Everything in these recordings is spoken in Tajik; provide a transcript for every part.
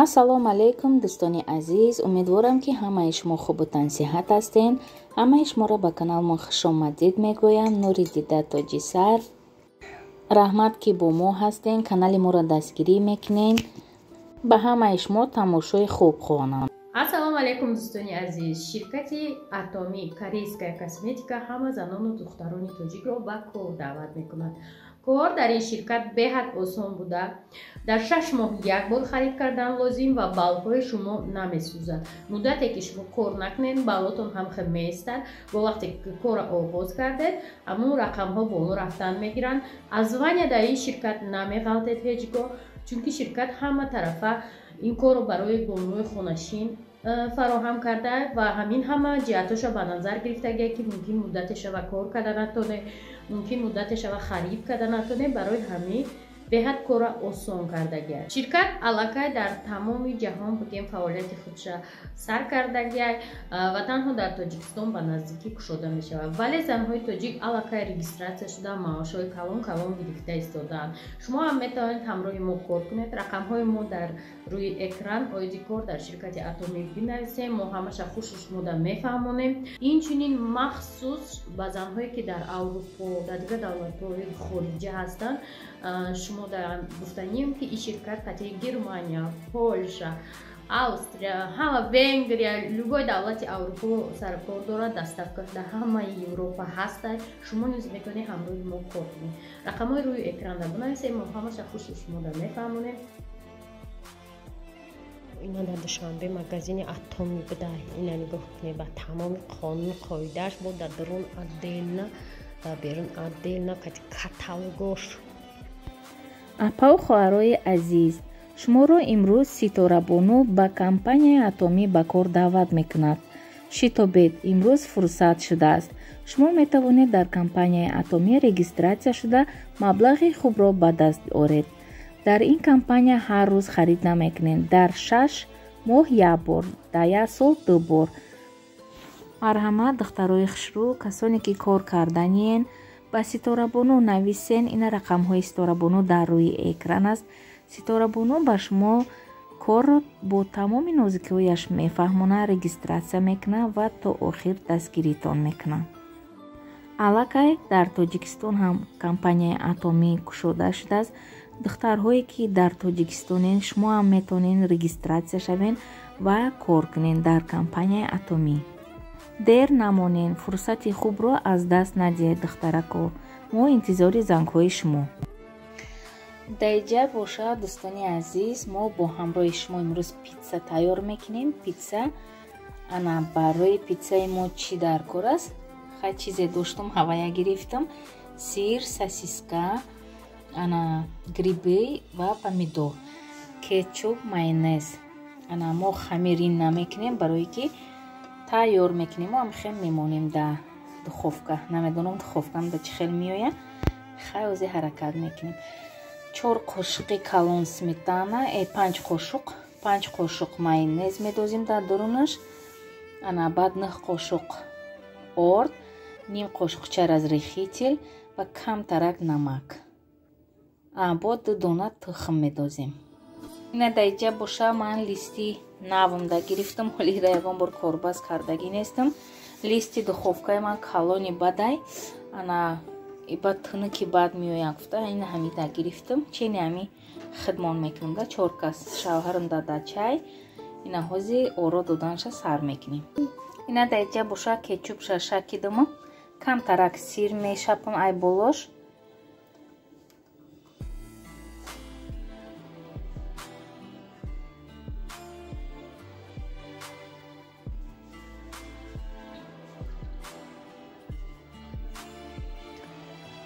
Ассалому алайкум дӯстони азиз, умедворам ки ҳамаи шумо хубу тансиҳат ҳастен. Ҳамаи шуморо ба каналмон хушомадид мегӯям. Нури дида тоҷи сар. Раҳмат ки бо мо ҳастен, канали моро дастгирӣ мекунен. Ба ҳамаи шумо тамошои хуб хоҳонам. Ассалому алайкум дӯстони азиз. Ширкати Атоми корейская косметика ҳама занону духтарони тоҷикро ба кор даъват мекунад. Кор дар ин ширкат беҳад осон буда, дар 6 моҳ як бор харид кардан лозим ва баллҳои шумо намесӯзад. Муддате ки шумо кор накунед, баллотон ҳам хел меистад. Бо вақте ки корро оғоз кардед, ҳамун рақамҳо боло рафтан мегиранд. Аз звания дар ин ширкат намеғалтед ҳеҷ гоҳ, чунки ширкат ҳама тарафа ин корро барои бонуи хонашин фароҳам карда ва ҳамин ҳама ҷиҳатҳоша ба назар гирифтагия, ки мумкин муддате шава кор карда натоне, мумкин муддате шава харид карда натоне. Барои ҳамин беҳад корро осон кардагия. Ширкат аллакай дар тамоми ҷаҳон бигем фаъолияти худша сар кардагия ва танҳо дар Тоҷикистон ба наздикӣ кушода мешавад. Вале занҳои тоҷик аллакай регистратсия шуда, маошҳои калон калон гирифта истодаанд. Шумо ҳам метавонед ҳамроҳи мо кор кунед. Рақамҳои мо дар рӯи экран оиди кор дар ширкати Атомӣ бинависем. Мо ҳамаша хушу шумода мефаҳмонем. Инчунин махсус ба занҳое ки дар Аврупо, дар дигар давлатҳои хориҷа ҳастанд, шумо гуфтанем ки ин ширкат қатъи Германия, Полша, Австрия, ҳама Венгрия, любой давлати Аврупо саркор дорад, доставка дар ҳамаи Европа ҳастад. Шумо низ метавонед ҳамроҳи мо кор кунед. Рақамҳои рӯи экранда бинависем, мо ҳамаша хушу шумода мефаҳмонем. Ина дар Душанбе магазини Атоми буда. Ина нигоҳ кунед ба тамоми қонуну қоидааш, бо дар дарун отдельно, дар берун отдельно, каталогош. Апау хоҳарои азиз, шуморо имрӯз Ситорабону ба компанияи Атомӣ ба кор даъват мекунад. Шитобед, имрӯз фурсат шудааст. Шумо метавонед дар компанияи Атомӣ регистратсия шуда маблағи хубро ба даст оред. Дар ин компания ҳар рӯз харид намекунед, дар 6 моҳ як бор, дар як сол 2 бор. Марҳамат, духтарои хушрӯ, касоне ки кор карданиен, ба Ситорабону нависен. Ина рақамҳои Ситорабону дар рӯи экран аст. Ситорабону ба шумо корро бо тамоми нозикиҳояш мефаҳмонад, регистратсия мекунад ва то охир дастгиритон мекунад. Аллакай дар Тоҷикистон ҳам компанияи Атомӣ кушода шудааст. Духтарҳое ки дар Тоҷикистонен, шумо ҳам метавонед регистратсия шавен ва кор кунед дар компанияи Атомӣ. Дер намонен, фурсати хубро аз даст надиҳед, духтарако. Мо интизори зангҳои шумо. Даиҷа бошад, дӯстони азиз, мо бо ҳамроҳи шумо имрӯз питса тайёр мекунем. Питса, ана барои питсаи мо чӣ дар кор аст? Хай чизе доштум, ҳавая гирифтам. Сир, сосиска, ана грибы ва помидор, кетчуп, майонез. Ана мо хамирин намекунем, барое ки тайёр мекунем ва хел мемонем дар духовка. Намедонам духовкам да чӣ хел меояд. Хай ози ҳаракат мекунем. 4 қошуқи калон сметана, 5 қошуқ, 5 қошуқ майонез медозим дар дурунаш. Ана баъд 9 қошуқ орд, ним қошуқча разрыхитель ва камтарак намак. Бо 2 дона тухм медозем. Ина даиҷа боша ман листи навмда гирифтам, ҳолира ягон бор корбаз кардагӣ нестам. Листи духовкаи ман калони бадай, ана ба тунуки бад меояд гуфта, ина ҳамида гирифтам. Чени ҳами хидмон мекунам да 4 кас, шавҳарам дада чай. Ина ҳози оро доданша сар мекунем. Ина даиҷа боша кетчупша шакидам, камтарак сир мешапам ай болош.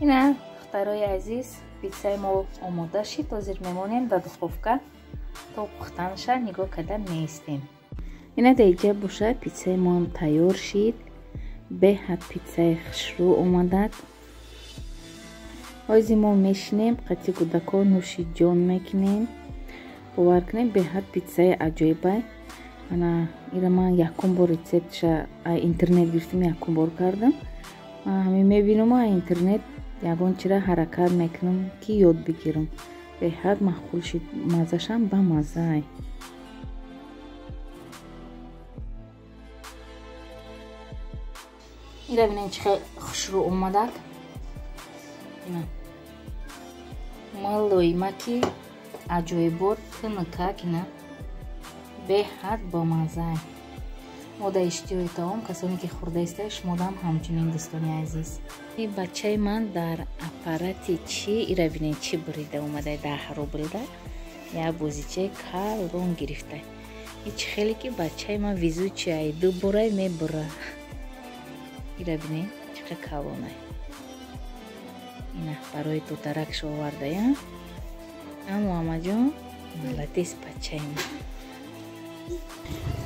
Ина духтарои азиз, питсаи мо омода шид. Ҳозир мемонем дар духовка то пухтанша нигоҳ карда меистем. Ина даиҷа боша питсаи моам тайёр шид. Беҳад питсаи хушрӯ омадад. Ҳозир мо мешинем, қатъи кӯдакон нӯши ҷон мекунем. Бовар кунем, беҳад питсаи аҷоибай. Ана ира ман якум бор рецептша интернет гирифтам, якум бор кардам. Ҳамин мебинам интернет ягон чира ҳаракат мекунам ки ёд бигирам. Беҳад маъқул шид, маззашам ба маззай. Ира бинед чӣ хел хушрӯ омадак. Ина мулоимаки аҷоибот тунукак, ина беҳад бомазза. Мо дар иштиҳои таом, касоне ки хӯрда иста, шумодам ҳамчунин, дӯстони азиз. Ин бачаи ман дар аппарати чӣ, ира бинед чӣ бурида омада, 10 рублда як бозичаи калон гирифта. Ҳеч хеле ки бачаи ман везучий, ду бурай мебура. Ира бинед чӣ қадр калонай. Ина барои тутаракш овардая. А Муҳаммадҷон молодец бачаи ман.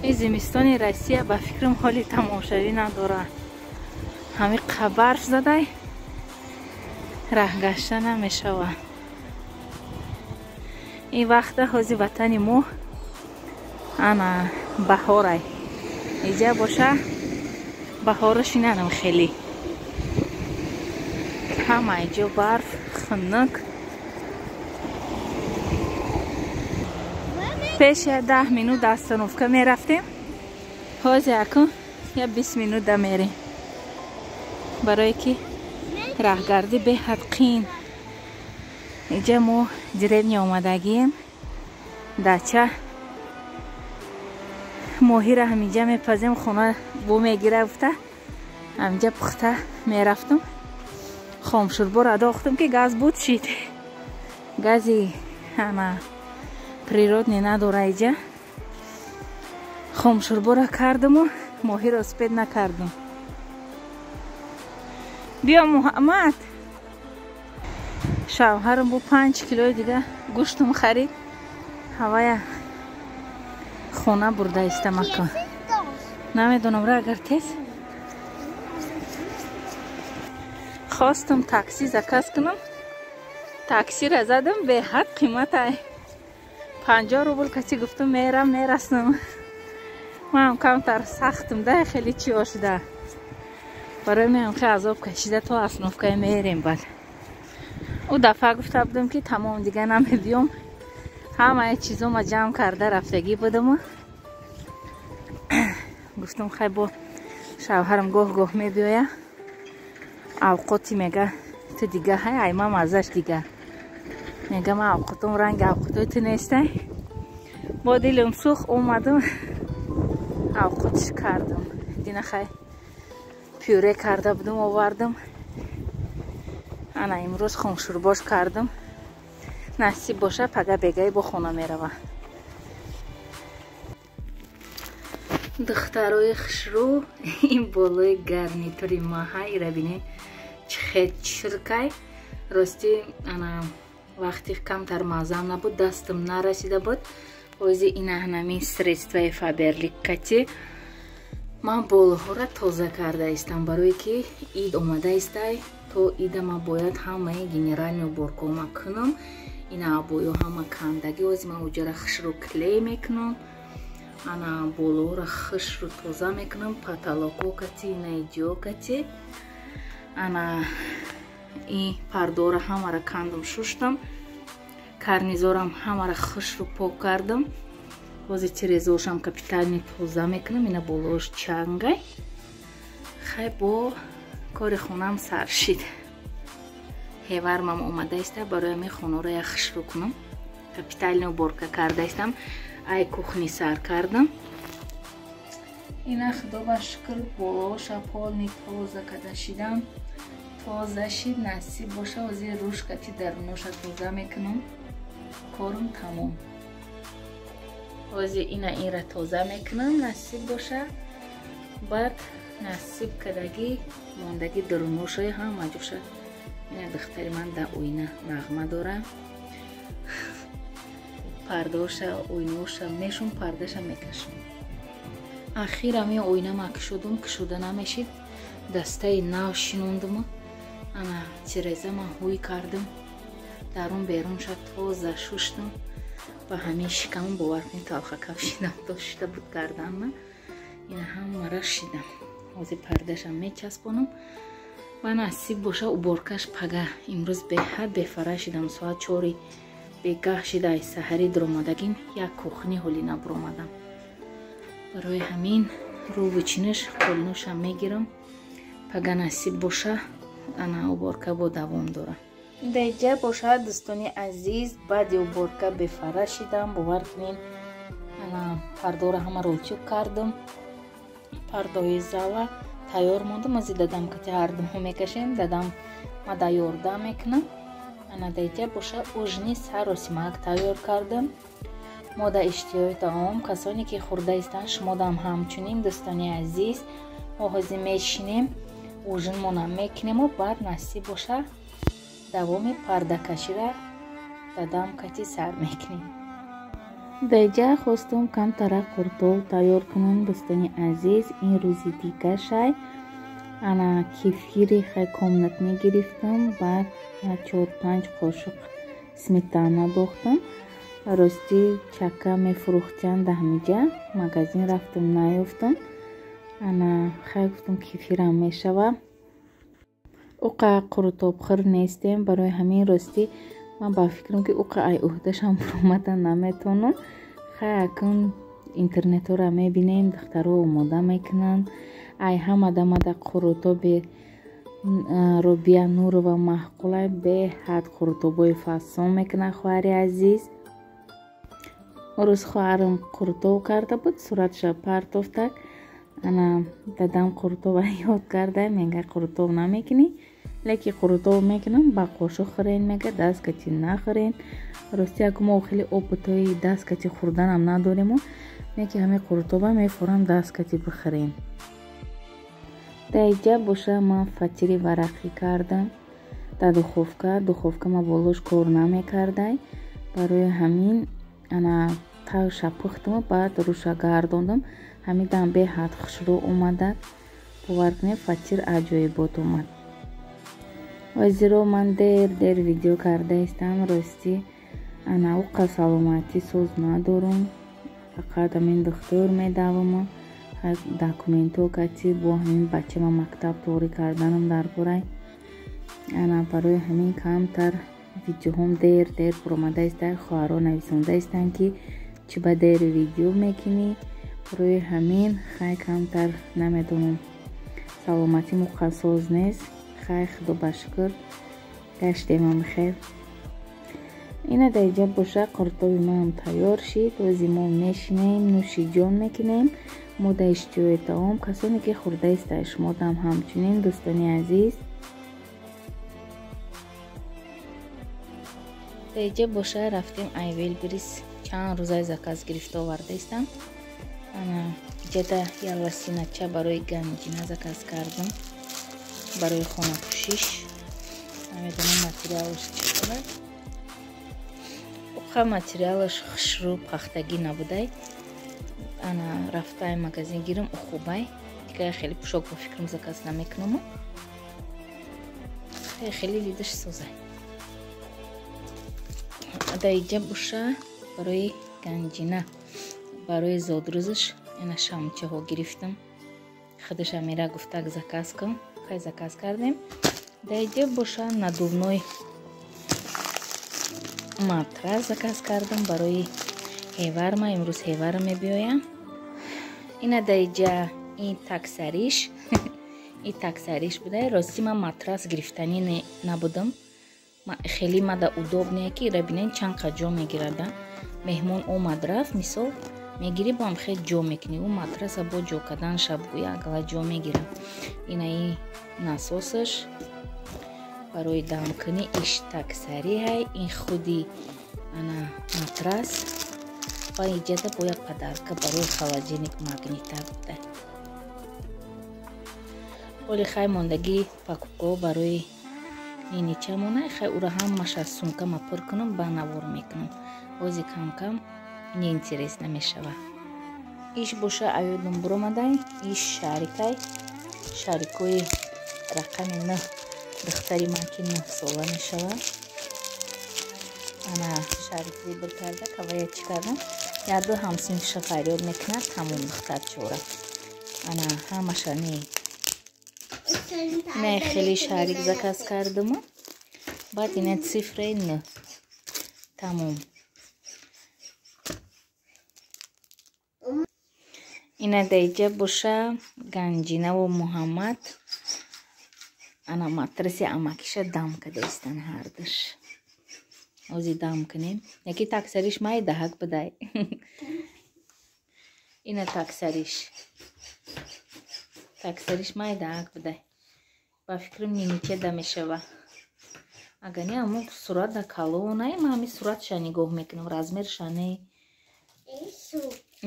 Ин зимистони Россия ба фикрам ҳоли тамомшавӣ надорад. Ҳамин барф задай, раҳ гашта намешавад. Ин вақта ҳози ватани мо ана баҳорай. Иҷа боша баҳораш инанам хеле. Ҳама иҷо барф, хунук. Пеш 10 минут остановка мерафтем. Ҳозир акун 20 минут да мерем. Барое ки раҳгардӣ беҳад қин. Иҷа мо деревня омадагием. Дача моҳира ҳаминҷа мепазем, хона бу мегира гуфта. Ҳаминҷа пухта мерафтам. Хомшӯрборо адохтам ки газ буд шид. Гази ана природный надора иҷа. Хомшӯрборо кардаму моҳиро успед накардам. Биё Муҳаммад. Шавҳарам бо 5 килои дига гӯштум харид. Ҳавая хона бурда истамака. Намедонам ра агар тез. Хостам такси заказ кунам. Таксира задам, беҳад қиматай. 50 рубл каси гуфтам мерам мерасам. Ман камтар сахтам да, хеле чиё шуда. Барои меам хеле азоб кашида то остановкае мерем бад. Ӯ дафъа гуфта будам ки тамом дига намебиём. Ҳамаи чизома ҷамъ карда рафтагӣ будам. Гуфтам хай бо шавҳарам гоҳ-гоҳ мебиёя. Авқоти мега ту дига ҳай, ай ман маззаш дига. Мега ман авқотам ранги авқотои ту нестай. Бо дилам сӯх омадам, авқотиш кардам. Дина хай пюре карда будам, овардам. Ана имрӯз хомшӯрбош кардам. Насиб боша пага бегаи бо хона мерава. Духтарои хушрӯ, ин болои гарнитури маҳа, ира бинед чӣ хел чиркай. Рости ана вақти камтар маззам набуд, дастам нарасида буд. Ҳози ина ҳамин средстваи Фаберлик кати ман болоҳоро тоза карда истам, барое ки ид омада истай. То ида ман бояд ҳамаи генеральный уборкома кунам. Ина абоё ҳама кандагӣ, ҳози ман уҷара хушрӯ клей мекунам. Ана болоҳоро хушрӯ тоза мекунам, потолоко кати, ина иҷо кати. Ана ин пардоро ҳамаро кандам, шуштам. Карнизорам ҳамаро хушрӯ пок кардам. Ҳозир тирезошам капитални тоза мекунам. Ина болош чангай. Хай бо кори хонам сар шид. Ҳевармам омада иста, барои ҳамин хонаро як хушрӯ кунам. Капитални уборка карда истам. Ай кухни сар кардам. Ина худо ба шукр болоша полни тоза карда шидам. Тоза шид, насиб боша ҳозир рӯшкати даруноша тоза мекунам. Корум тамом. Ҳозир ина инра тоза мекунам, насиб боша. Баъд насиб кардагӣ мондагӣ даруношаи ҳама ҷоша. Ина духтари ман дар оина нағма дора. Пардоша, оиноша мешум, пардаша мекашам. Ахир ҳамин оинама кушодум, кушода намешид. Дастаи нав шинондум. Ана тирезама ҳуй кардам. Дарун берунша тоза шуштам. Ба ҳамин шикамам бовар кунед талхакав шидам, то шида буд карданма. Ина ҳамара шидам. Ҳозир пардашам мечаспонам. Ва насиб боша уборкаш пага. Имрӯз беҳад бефара шидам. Соат 4 бегаҳ шида, ай саҳарӣ дуромадагим, як кухни ҳолӣ набуромадам. Барои ҳамин рӯву чиниш қолиношам мегирам, Пага насиб боша, ана уборка бо давом дора. Даиҷа боша, дӯстони азиз, баъди уборка бефара шидам, бовар кунед, ана пардора ҳамаро утюг кардам, пардои зала тайёр мондам. Ази дадам кати ҳардумҳо мекашем, дадам мада ёрдам мекунам. Ана даиҷа боша ужни саросимак тайёр кардам. Мода иштиҳои таом, касоне ки хӯрда истанд, шумодам ҳамчунин, дӯстони азиз. Мо ҳозир мешинем, ужинмонам мекунему, баъд насиб боша давоми пардакашира дадам кати сар мекунем. Даиҷа хостум камтара қуртоб тайёр кунам, дӯстони азиз. Ин рӯзи дигашай. Ана кефири хай комнатне гирифтам, баъд 4-5 қошуқ сметана дохтам. Рости чака мефурӯхтиян дар ҳамиҷа, магазин рафтам наёфтам. Ана хай гуфтам кефирам мешава. Уқа қурутобхӯр нестем, барои ҳамин рости ман ба фикрам ки уқа ай уҳдашам буромада наметавонам. Хай акун интернетҳоро мебинем, духтаро омода мекунанд. Ай ҳамада мада қурутоби Робия Нурова маъқулай, беҳад қурутобҳои фасон мекунад хоҳари азиз. Рӯз хоҳарам қурутоб карда буд, суратша партофтак. Ана дадам қурутоба ёд карда, мега қурутоб намекунӣ, леки қурутоб мекунам, ба қошуқ хӯрен, мега даст кати нахӯрен. Рости аку мо хеле опытҳои даст кати хӯрданам надорему, неки ҳамин қурутоба мефорам даст кати бихӯрем. Даиҷа боша ман фатири варақӣ кардам дар духовка. Духовка ма болош кор намекардай, барои ҳамин ана тавша пухтаму баъд руша гардондам. Ҳамин дам беҳад хушрӯ омадад, бовар кунед, фатир аҷоибот омад. Вазиро ман дер дер видео карда истам, рости ана уқа саломатӣ соз надорум, фақат ҳамин духтур медаваму документҳо кати бо ҳамин бачама мактаб тоғрӣ карданам дар борай. Ана барои ҳамин камтар видеоҳом дер дер буромада истанд. Хоҳаро нависонда истанд ки чӣ ба дер видео мекунӣ. Барои ҳамин хай камтар намедонам, саломатим уқа соз нест. Хай худо ба шукр гаштемам хел. Ина даиҷа боша қуртоби маам тайёр шид. Ози мо мешинем, нӯшиҷон мекунем. Мода иштиҳои таом, касоне ки хӯрда истанд, шумодам ҳамчунин, дӯстони азиз. Даиҷа боша рафтем Айвелберис, чанд рӯзай заказ гирифта оварда истам. Ана иҷада ялвасинача барои ганҷина заказ кардам, барои хонапӯшиш. Намедонам материалаш чӣ дорад. Уқа материалаш хушрӯ пахтагӣ набудай. Ана рафтай магазин гирам, ухубай. Дигар хеле пӯшок ба фикрам заказ намекунам. Хеле видаш созай. Даиҷа боша барои ганҷина, барои зодрӯзаш ина шамчаҳо гирифтам. Худаш Амира гуфтак заказ кун, хай заказ кардем. Даиҷа боша надувной матрас заказ кардам барои ҳеварма. Имрӯз ҳевара мебиёям. Ина даиҷа ин таксариш, ин таксариш буда. Рости ман матрас гирифтанӣ набудам. Хеле мада удобне ки ира бинен чанд қа ҷо мегирада. Меҳмон омад рафт, мисол мегирӣ, бо ҳам хел ҷо мекунӣ. Ӯ матраса бо ҷо кардан шабгӯя агала ҷо мегирам. Ина ин насосаш барои дамкунӣ, иш таксарӣ ҳай, ин худи ана матрас ва иҷада бо як подарка барои холодильник магнита буда. Оли хай мондагӣ покупкаҳо барои ниничамона, хай ура ҳамаша сумкама пур кунам, ба навор мекунам. Ози кам-кам неинтерес намешава. Иш боша аёдум буромадай, иш шарикай, шарикои рақами 9, духтари ман ки 9 сола мешава. Ана шарик выбор карда, кавая чӣ кардам? Яду ҳамсинфиша фарёд мекунад, тамом духтарчора. Ана ҳамаша не. Не хеле шарик заказ кардаму. Баъд ина цифраи 9. Тамом. Ина даиҷа боша Ганҷинаву Муҳаммад Ана матраси амакиша дам кадаистан ҳардаш. Ози дам кунем. Яки таксариш майдаҳак бидай. Ина таксариш. Таксариш майдаҳак бидай. Ба фикрам, нимича да мешава. Агар не, аммо сурат да калонай, ман ҳами суратша нигоҳ мекунам, размерша не.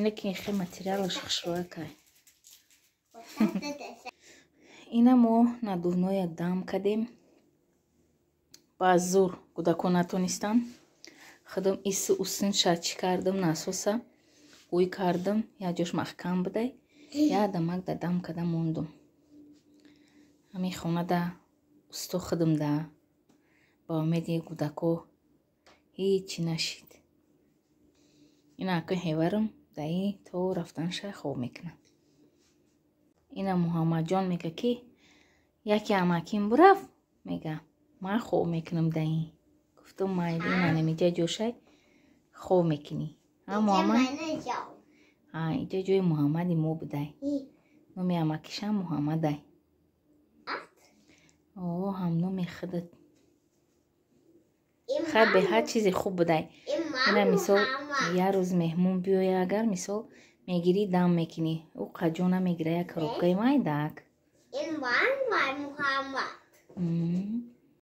Лекин хе материалаш хушрӯякай. Ина мо надувноя дам кардем. Ба зур, кӯдакон натонистанд. Худам ису усин шачи кардам, насоса ӯй кардам, як ҷош маҳкам будай. Як дамак да дам када мондум. Ҳамин хонада усто худам да, ба умеди кӯдако ҳечи нашид. Ина акун ҳеварам даи то рафтанша хоб мекунам. Ина Муҳаммадҷон мега, ки яке амаким бурафт, мега, ман хоб мекунам даи. Гуфтум, майли, ина намиҷа ҷошай, хоб мекунӣ. А Муҳаммад? А иҷа ҷои Муҳаммади мо будай. Номи амакишам Муҳаммадай. О, ҳамноми худат. Хай, беҳад чизи хуб будай. Ина мисол, як рӯз меҳмон биёя, агар мисол мегирӣ, дам мекунӣ. Ӯ қаҷо намегира, як коробкаи майдак.